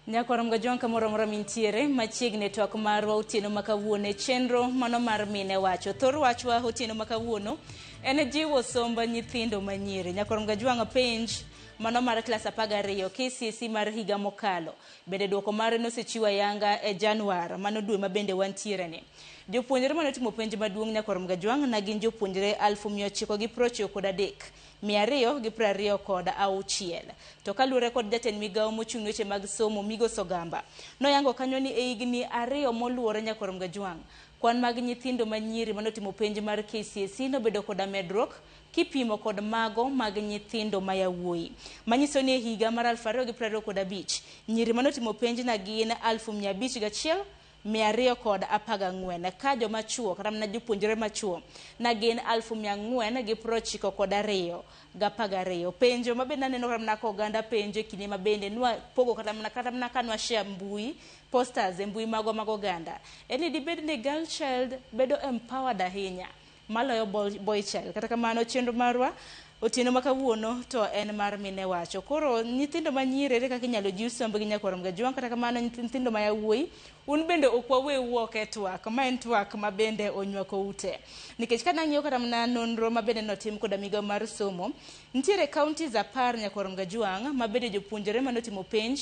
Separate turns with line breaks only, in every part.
Nyakwar Mgajwang' kamoro amora mintiere machiegni e twak marwa otieno ma kawuono e chenro mano mar mine wacho. Thor wachwa otieno ma kawuono en jiwo somb nyithindo manyiri. Nyakwar Mgajwang' penj mano mar klas 12 KCSE mar higa mokalo. Bende duoko mare nosechiw ayanga e Januar mano dwe ma bende wantiere ni. Jopuonjre mane otimo penj maduong' Nyakwar Mgajwang' na gin jopuonjre 993,226. To kaluwore kod jatend migawo mochung' ne weche mag somo Migos Ogamba, noyango kanyo ni e higni 2 moluwore Nyakwar Mgajwang', kwan mag nyithindo manyiri manotimo penj mar KCSE nobedo koda medruok kipimo kod mago mag nyithindo ma yawuoyi. Manyiso ni e higa mar 2025, nyiri manotimo penj na gin 501,214 ka joma chuo kata mana jopuonjre machuo na gin 4,092 12. Penjo ma bende aneno kata mana ka oganda penjo e kinde ma bende nwa pogo kata mana ka nwa share mbui posters e mbui magwa mag oganda en ni dibed ni girl child bedo empowered ahinya maloyo boy child. Kata kamano chenro marwa otieno ma kawuono to en mar mine wacho. Koro nyithindo manyiri ere kaka inyalo jiw sombgi Nyakwar Mgajwang'? Kata kamano nyithindo ma yawuoyi un bende ok waweu oko e twak. Ma en twak ma bende onywako ute. Nikech ka nang'iyo kata mana nonro ma bende notim koda migawo mar somo, nitiere counties 10 Nyakwar Mgajwang' ma bende jopuonjre manotimo penj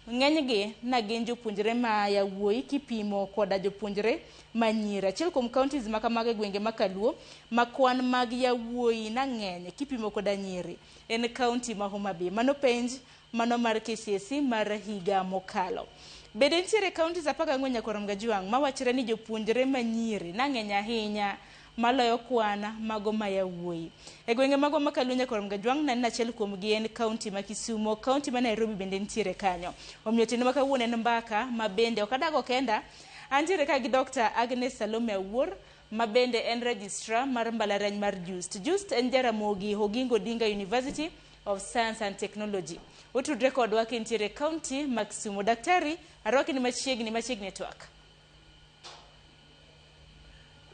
ng'enygi na gin jopuonjre ma yawuoyi kipimo koda jopuonjre ma nyiri. Achiel kuom counties ma kamago e gwenge ma Kaluo ma kwan mag yawuoyi na ng'eny kipimo koda nyiri en county ma Homa Bay. Mano penj mano mar KCSE mar higa mokalo. Bende nitiere counties 14 Nyakwar Mgajwang' mawachre ni jopuonjre ma nyiri na ng'eny ahinya maloyo kwan mago ma yawuoyi. E gwenge magwa ma Kaluo Nyakwar Mgajwang' naneno achiel kuomgi en county ma Kisumo, county ma Nairobi bende nitiere kanyo. Omiyo otieno ma kawuono en mbaka ma bende ok adago kenda, antiere ka gi Dr. Agnes Salome Awuor ma bende en registrar mar mbalariany mar JUST. JUST en Jaramogi Oginga Odinga University of Science and Technology. Otudre kodwa kintiere county ma Kisumo. Daktari, arwaki ni machiegni machiegni e twak.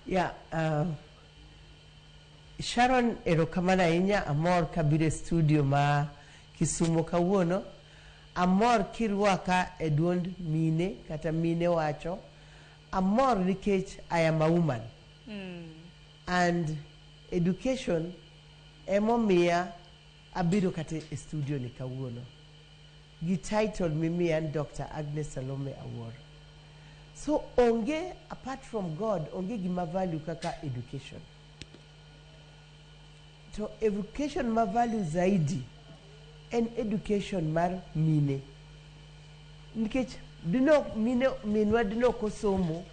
Yeah, Sharon, erokamano ahinya. Amor kabiro e studio ma Kisumo kawuono. Amor kirwaka e duond mine kata mine wacho. Amor nikech I am a woman. And education emomiya abiro kata e studio ni kawuono. Gi title mimiya ni Dr. Agnes Salome Awuor. So onge, apart from God, onge gima value kaka education. To education ma value zaidi en education mar mine. Nikech dino mine minwa dino ok osomo,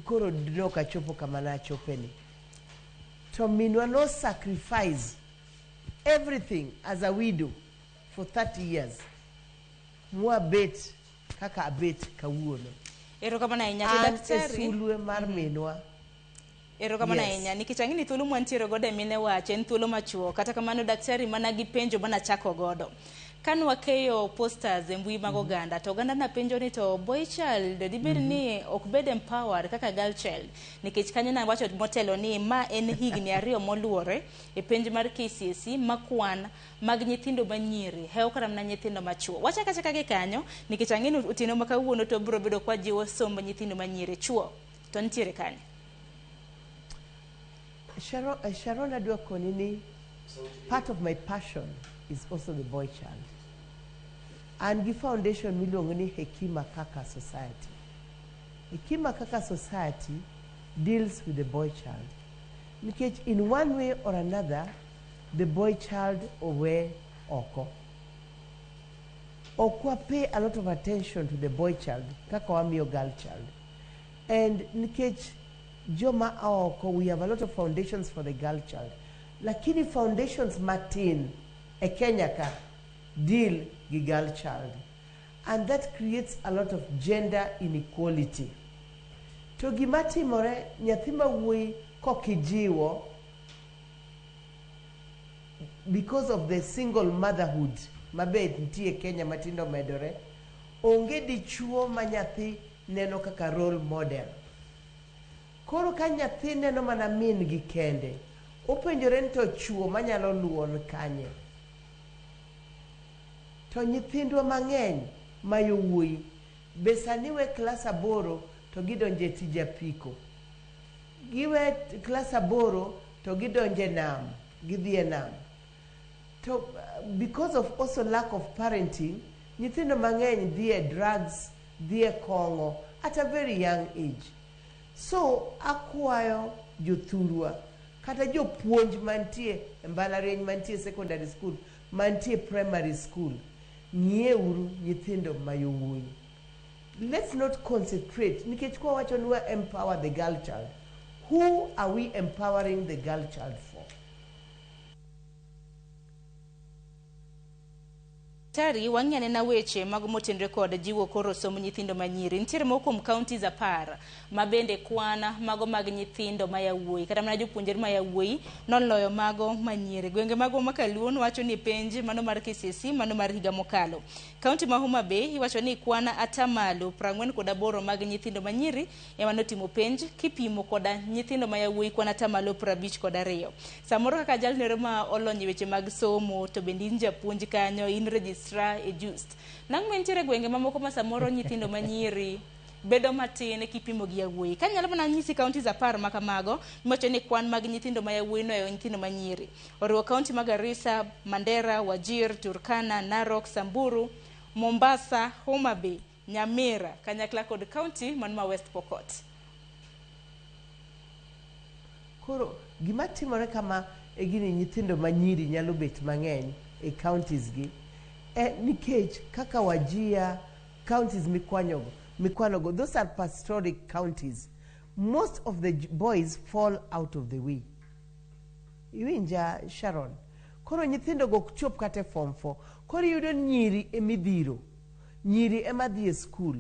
koro dino ok achopo kama nachope ni. To minwa no sacrifice everything as a widow for 30 years. Mwabet kaka abet kawuono.
Erokamano ahinya. To
An e
daktari,
sulwe mar minwa.
Erokamano
Yes.
ahinya. Nikech ang'e ni thuolo mwantiere godo e mine wacho en thuolo machuok. Kata kamano daktari mana gi penjo manachako godo. Ka nwakeyo posters e mbui mag oganda to oganda napenjo ni to boy child dibed ni ok bed empowered kaka girl child, nikech kanyo nawacho motelo ni ma en higni 2 moluwore e penj mar KCSE ma kwan mag nyithindo manyiri hewo kata mana nyithindo machuo. Wachako achaka gi kanyo nikech ang'e ni otieno ma kawuono to biro bedo kwa jiwo somb nyithindo manyiri. Chuo to nitiere kanyo.
Sharon, adwa koni ni part of my passion is also the boy child. An gi foundation miluongo ni Hekima Kaka Society. Hekima Kaka Society deals with the boy child. Nikech in one way or another, the boy child owe oko. Ok wa pay a lot of attention to the boy child kaka wamiyo girl child. And nikech joma a oko, we have a lot of foundations for the girl child. Lakini foundations matin e Kenya ka deal gi girl child. And that creates a lot of gender inequality. To gima timore, nyathi ma wuoyi kokijiwo because of the single motherhood mabe nitie Kenya matindo medore, onge dichuo ma nyathi neno kaka role model. Koro ka nyathi neno mana min gi kende, openjore ni to chuo manyalo luwo ni kanye. To nyithindwa mang'eny ma yowuoyi be sani we klas 8 to gidonjo e tij apiko. Giwe klas 8 to gidonjo e nam, gidhi e nam. To because of also lack of parenting, nyithindo mang'eny dhi e drugs, dhi e kong'o at a very young age. So akwayo jothurwa kata jopuonj mantie e mbalariany, mantie secondary school, mantie primary school, ng'iyeuru nyithindo ma yowuoyi. Let's not concentrate, nikech kwa wacho ni wa empower the girl child, who are we empowering the girl child for?
Tari wang'i anena weche mag motenre kod jiwo koro somb nyithindo manyiri. Nitiere moko kuom counties 10 ma bende kwan mago mag nyithindo ma yawuoyi kata mana jopuonjre ma yawuoyi noloyo mago manyiri. Gwenge magwa ma Kaluo wacho ni penj mano mar KCSE mano mar higa mokalo. County ma Homa Bay iwacho ni kwan atamalo 48 mag nyithindo manyiri ema notimo penj kipimo koda nyithindo ma yawuoyi kwan atamalo 52. Samoro kaka jalnero ma olony e weche mag somo to bende in japuonj kanyo, in registrar e JOOUST. Nang'o nitiere gwenge mamoko ma samoro nyithindo manyiri bedo matin kipimo gi yawuoyi? Kanyalo mana nyisi counties 10 ma kamago miwacho ni kwan mag nyithindo ma yawuoyi nohewo nyithindo manyiri. Oriwo county ma Garissa, Mandera, Wajir, Turkana, Narok, Samburu, Mombasa, Homa Bay, Nyamira, kanyakla kod county man ma West Pokot.
Koro gima timore kama e gini, nyithindo manyiri nyalo bet mang'eny e counties gi nikech kaka Wajir, counties mikwanogo, those are pastoric counties. Most of the boys fall out of the way. Iwinja, Sharon? Koro nyithindo go ok chop kata e form 4. Koro iyudo nyiri emidhiro, nyiri ema dhi e school,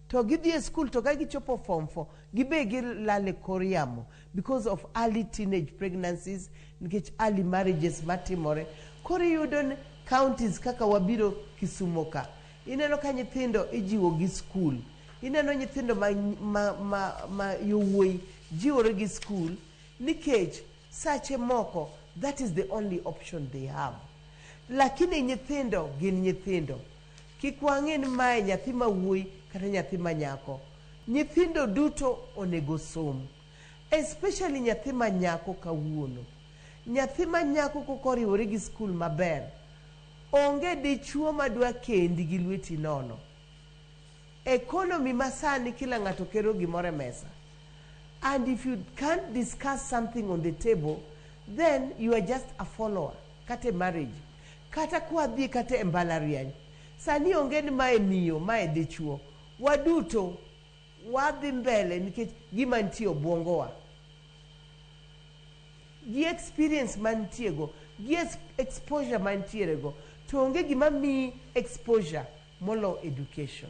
to gidhi e school to ka gichopo form 4 gibe gilal e kor yamo because of early teenage pregnancies, nikech early marriages matimore. Koro iyudo ni counties kaka wabiro Kisumo ka, ineno ka nyithindo ijiwo gi school, ineno nyithindo ma yowuoyi jiwore gi school nikech sache moko that is the only option they have. Lakini nyithindo gin nyithindo, kik wang'e ni mae nyathi ma wuoyi kata nyathi ma nyako. Nyithindo duto onego som, especially nyathi ma nyako. Kawuono nyathi ma nyako kok oriwore gi skul maber, onge dichuo madwa kendi gi lweti nono. Economy masani, kila ng'ato kero gimoro e mesa, and if you can't discuss something on the table, then you are just a follower. Kata e marriage, kata kwadhi kata e mbalariany sani, onge ni mae miyo, mae dichuo, waduto wadhi mbele nikech gima nitie obwongowa gi experience mantie go gi exposure mantiere go, to onge gima miyi exposure molo education.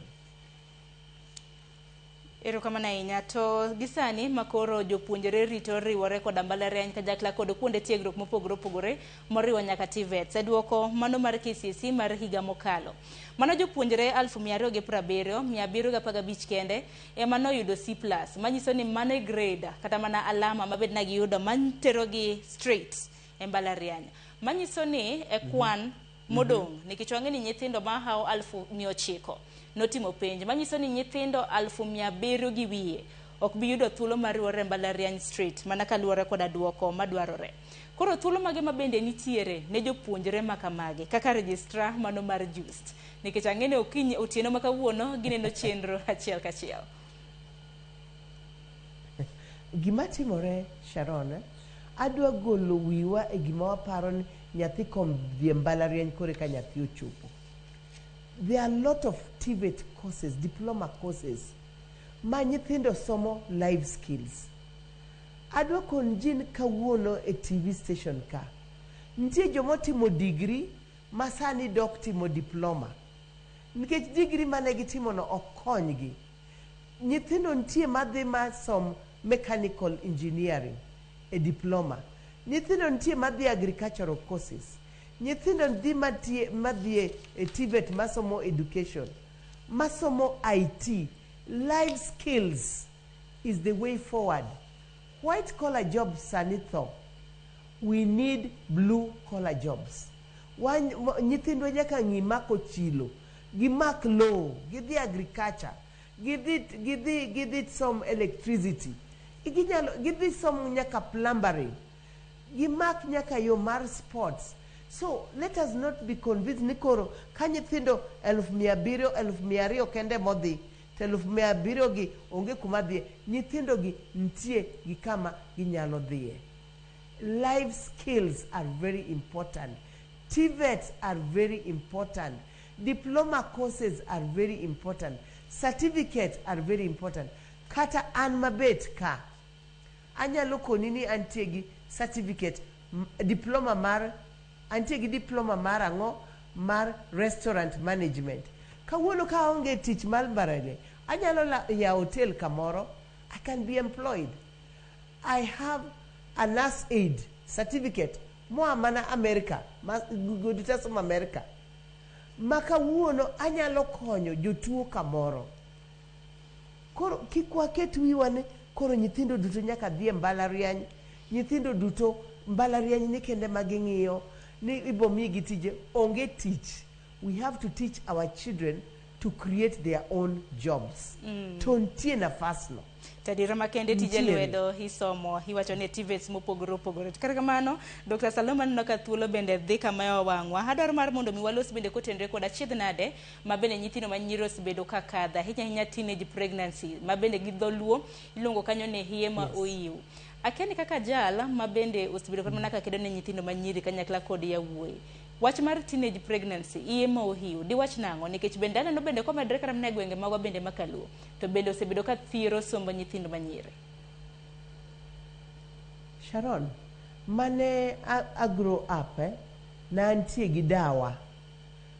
Erokamano ahinya. To gi sani makoro jopuonjre rito riwore koda mbalariany kanyakla kod kuonde tiegruok mopogore opogore moriwo nyaka TVETs. E duoko mano mar KCSE mar higa mokalo, mano jopuonjre 277,715 kende ema noyudo C+, manyiso ni mano e grade kata mana alama mabed na giyudo manterogi straight e mbalariany. Manyiso ni e kwan modong', nikech wang'e ni nyithindo mahawo 900,000 notimo penj, manyiso ni nyithindo 700,000 gi wiye ok bi yudo thuolo mar riwore e mbalariany straight mana kaluwore koda duoko madwarore. Koro thuolo mage ma bende nitiere ne jopuonjre ma kamagi kaka registrar mano mar JOOUST, nikech ang'e ni okinyi otieno ma kawuono gineno chenro achiel kachiel?
Gima timore, Sharon, adwa golo wiwa e gima waparo ni nyathi kom dhi e mbalariany kore ka nyathi ochopo. There are a lot of TVET courses, diploma courses ma nyithindo somo life skills. Adwa kon ji ni kawuono e TV station ka nitie jomotimo degree ma sani dok timo diploma nikech degree mane gitimono ok konygi. Nyithindo nitie madhi ma som mechanical engineering e diploma, nyithindo nitie madhi agricultural courses, nyithindo dhi matie madhi e TVET masomo education, masomo IT. Life skills is the way forward. White collar jobs sani tho, we need blue collar jobs. Nyithindwa nyaka ng'i mako chilo. Gimak lowo, gidhi agriculture, gidhi som electricity, ginyalo gidhi som nyaka plumbering, gimak nyaka yo mar sports. So let us not be convinced ni koro ka nyithindo 700,000, 200,000 kende modhi to 700,000 gi onge kuma dhiye. Nyithindo gi nitie gi kama ginyalo dhiye. Life skills are very important. TVETs are very important. Diploma courses are very important. Certificates are very important. Kata an mabet ka, anyalo koni ni antie gi certificate, diploma mar, antie gi diploma mar ang'o? Mar restaurant management. Kawuono ka aonge tich mar mbalariany, anyalo yawo hotel kamoro, I can be employed. I have a nurse aid certificate moa mana America, ma goduto asomo America. Ma kawuono anyalo konyo jotuo kamoro. Koro kik waket wiwa ni koro nyithindo duto nyaka dhi e mbalariany, nyithindo duto mbalariany ni kende ma ging'iyo ni ibo migi tije. Onge tich. We have to teach our children to create their own jobs. To nitie nafas no.
Tadiera makende tije
Nitiere.
Lwedo isomo iwacho ni TVETs mopogore opogore. To kata kamano, Dr. Salome, aneno ka thuolo bende dhi kama wang'wa. Adwaro mar mondo mi walos bende kotenore kod achiedh nade ma bende nyithindo ma nyiri osebedo ka kadho, ahinya ahinya teenage pregnancy ma bende gi dholuo iluongo kanyo ni hiye ma oiw. Akia ni kaka jal ma bende osebedo kata mana ka kedo ne nyithindo ma nyiri kanyakla kod yawuoyi. Wach mar teenage pregnancy, iye ma ohiw, diwach nang'o? Nikech bende aneno bende komedore kata mana e gwenge magwa bende ma kaluo. To bende osebedo ka thiro somb nyithindo ma nyiri.
Sharon, mane a grow up, ne antie gi dawa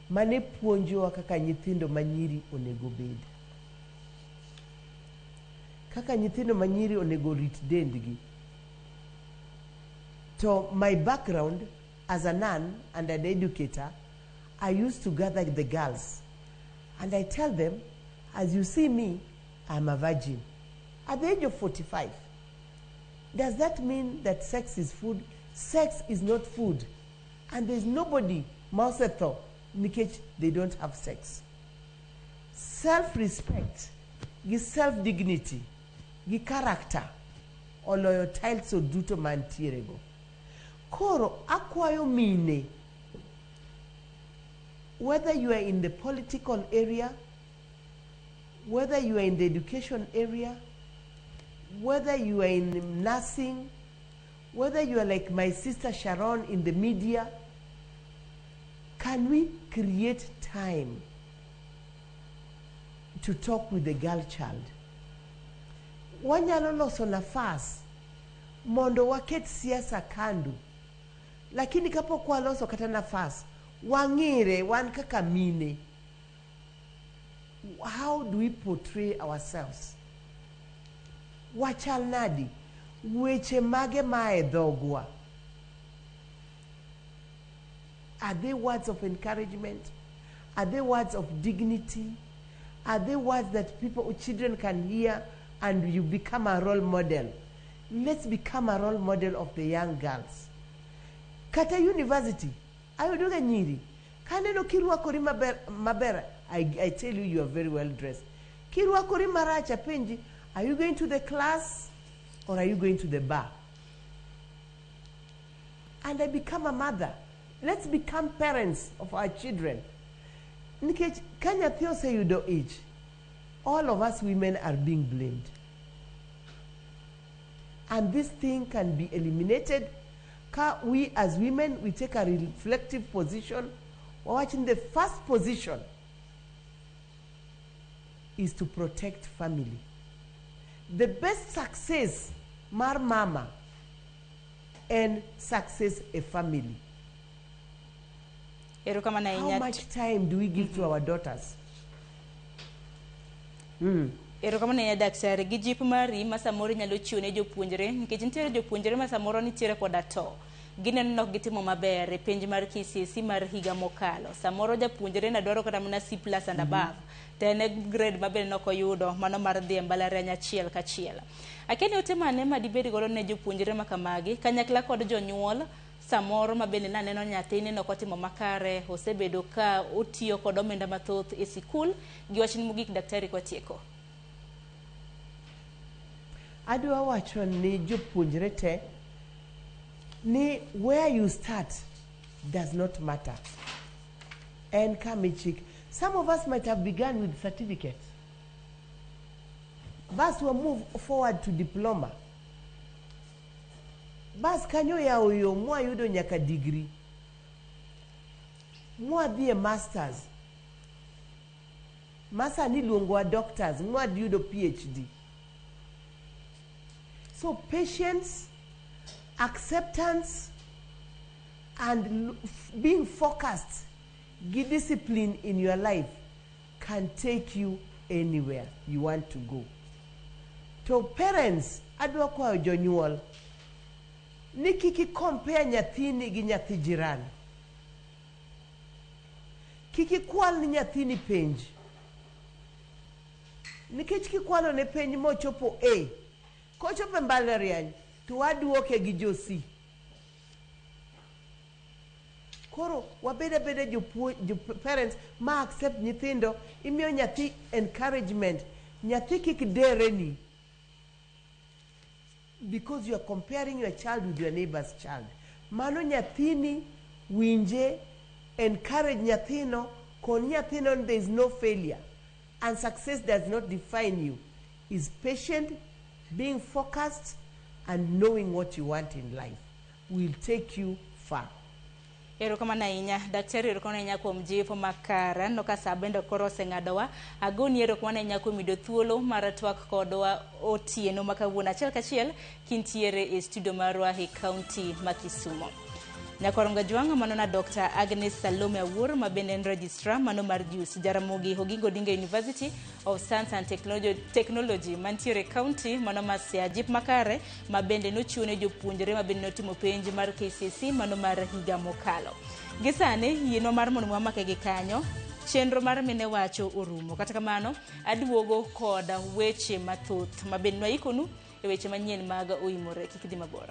mane puonjowa kaka nyithindo ma nyiri onego bed. Kaka nyithindo ma nyiri onego rit dendgi. To my background as a nun and an educator, I used to gather the girls and I tell them, "As you see me, I'm a virgin." At the age of 45. Does that mean that sex is food? Sex is not food. And there's nobody, maosetho, nikech they don't have sex. Self-respect, gi self-dignity, gi character, oloyo titles duto mantiere go. Koro akwayo mine, whether you are in the political area, whether you are in the education area, whether you are in nursing, whether you are like my sister Sharon in the media, can we create time to talk with the girl child? Wanyalo loso nafas mondo waket siasa kando, lakini kapok waloso kata nafas, wang'ire wan kaka mine. How do we portray ourselves? Wachal nadi? Weche mage mae dhogwa? Are they words of encouragement? Are they words of dignity? Are they words that people, children can hear and you become a role model? Let's become a role model of the young girls. Kata university, ayudoga nyiri. Kaneno kirwakori maber, maber, I tell you, you are very well dressed. Kirwakori marach, apenji, are you going to the class or are you going to the bar? And I become a mother. Let's become parents of our children. Nikech ka nyathi oseyudo ich, all of us women are being blamed. And this thing can be eliminated. Ka we as women, we take a reflective position. Watching the first position is to protect family. The best success mar mama and success a family.
Erokamano
How
ahinya.
Much time do we give to our daughters?
Erokamano ahinya, daktari, gi jip mari ma samoro inyalo chiwo ne jopuonjre, nikech nitiere jopuonjre ma samoro nitiere koda to gineno ni ok gitimo maber e penj mar KCSE mar higa mokalo. Samoro japuonjre ne dwaro kata mana C+ and above, to en e grade ma bende nok oyudo mano mar dhi e mbalariany achiel kachiel. Akia ni ote mane ma dibed godo ne jopuonjre ma kamagi kanyakla kod jonyuol. Samoro ma bende naneno nyathine nokotimo makare, osebedo ka otiyo kod omenda mathoth e sikul. Gi wachni mogik, daktari, kwatieko.
Adwa wacho ni jopuonjre te ni where you start does not matter. En kama ichik. Some of us might have begun with certificate. Bas we move forward to diploma. Bas kanyo yawo yo mwayudo nyaka degree. Mwadhi e masters. Masani iluongowa doctors, mwadhi PhD. So patience, acceptance, and being focused, gi discipline in your life can take you anywhere you want to go. To parents, adwa kwayo jonyuol ni kik i compare nyathini gi nyathi jirani. Kik ikwal ni nyathini penj. Nikech kikwalo ne penj mochopo A, kochopo e mbalariany to waduoke gi jo C. Koro wabed abeda jopuonj, jo parents ma accept nyithindo, imiyo nyathi encouragement. Nyathi kik dereni because you are comparing your child with your neighbor's child. Mano nyathini winje, encourage nyathino, kon nyathino ni there is no failure and success does not define you. Is patient, being focused and knowing what you want in life will take you far.
Erokamano ahinya, daktari, erokamano ahinya kuom jipo makare. Aneno ka sa bende koro oseng'adowa. Agoni erokamano ahinya kuom yudo thuolo mar twak kodwa otieno ma kawuono achiel kachiel kintiere e studio marwa e kaunti ma Kisumo. Nyakwar Ngajwang', mano na Dr. Agnes Salome Awuor, ma bende en registrar mano mar JUST, Jaramogi Oginga Odinga University of Science and Technology mantiere e kaunti mano ma Siaya. Jip makare ma bende nochiwo ne jopuonjre ma bende notimo penj mar KCSE mano mar higa mokalo. Gi sani yienwa mar mondo wamake gi kanyo chenro mar mine wacho orumo. Kata kamano aduogo kod weche mathoth ma bende nwaikonu e weche manyien mag oimore. Kik idhi mabor.